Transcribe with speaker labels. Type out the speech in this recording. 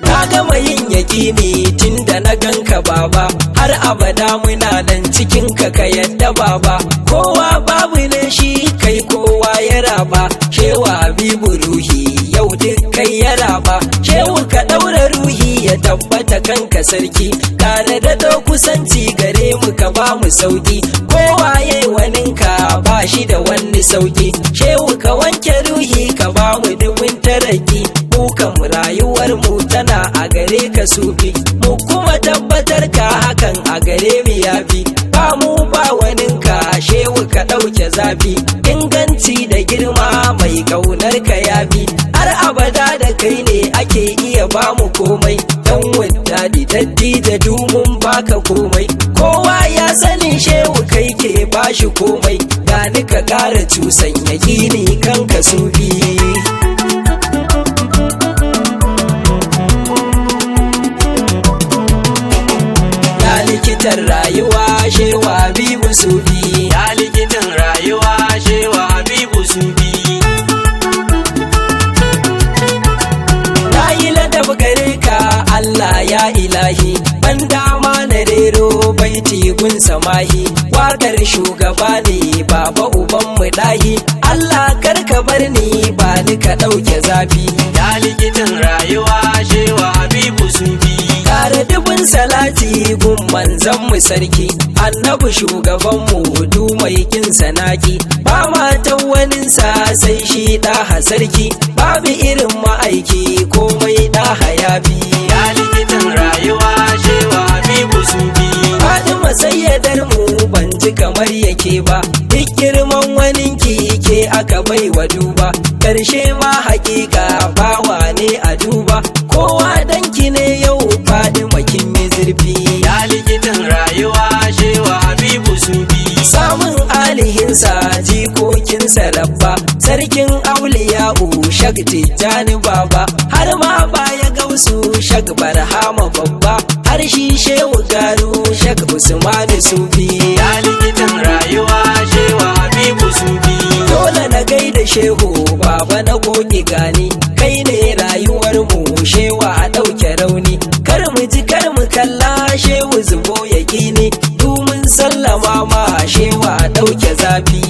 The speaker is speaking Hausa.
Speaker 1: Na gama yin yaƙini tun da na ganka baba, har abada muna nan cikin ka ka yadda baba. Kowa babu ne shi kai kowa ya raba, shewa Habibu ruhi yau duk kai ya raba. Shehu ka ɗaura ruhi ya tabbata kanka sarki, kare da kusanci gare mu ka ba mu sauki. Kowa yayi waninka ba shi da wani sauki, shehu ka wanke ruhi ka ba mu dubin taraki. Mu kam rayuwar mu tana a gare ka sufi, mu kuma tabbatar ka hakan a gare mu yafi. Ba mu ba waninka shehu ka ɗauke zafi, inganci da girma mai ƙaunar ka yafi. Har abada da kai ne ake iya ba mu komai, dan wadda datti da dumun baka komai. Kowa ya sani shehu kai ke bashi komai, gani ka ƙara cusan yaƙini kanka sufi. Ya likitan rayuwa shewa Habibu sufi.
Speaker 2: Ya likitan rayuwa shewa Habibu Sufi.
Speaker 1: Na yi ladab gare ka Allah ya ilahi, ban dama na rero baiti gun samahi. Wakar shugaba ne baba uban mu dahi, Allah kar ka bar ni ba ni ka ɗauke zafi.
Speaker 2: Ya likitan rayuwa shewa Habibu Sufi.
Speaker 1: Kare dubin salati gun manzon mu sarki, annabi shugaban mu du mai kin sanaki. Ba matan waninsa sai shi ɗaha sarki, babu irin ma'aiki komai ɗaha ya fi.
Speaker 2: Ya likitan rayuwa shewa Habibu Sufi.
Speaker 1: Fatima sayyadar mu ban ji kamar yake ba, duk girman waninki ke aka bai wa duba. Karshe ma hakika bawa ne a duba, kowa danki ne yau Fatima kin yi zurfi.
Speaker 2: Ya likitan rayuwa shewa Habibu Sufi.
Speaker 1: Samun alihinsa jikokinsa rabba, sarkin auliya'u shak Tijjani baba, har ma baya gausu shak Barhama babba, har shi shehu garu shak Usmanu sufi.
Speaker 2: Ya likitan rayuwa shewa Habibu Sufi.
Speaker 1: Dole na gaida shehu baba na goge gani, kai ne rayuwar mu shewa a ɗauke rauni. Kar mu ji kar mu kalla shehu zubo ya gini, domin sallama ma shewa a ɗauke zafi.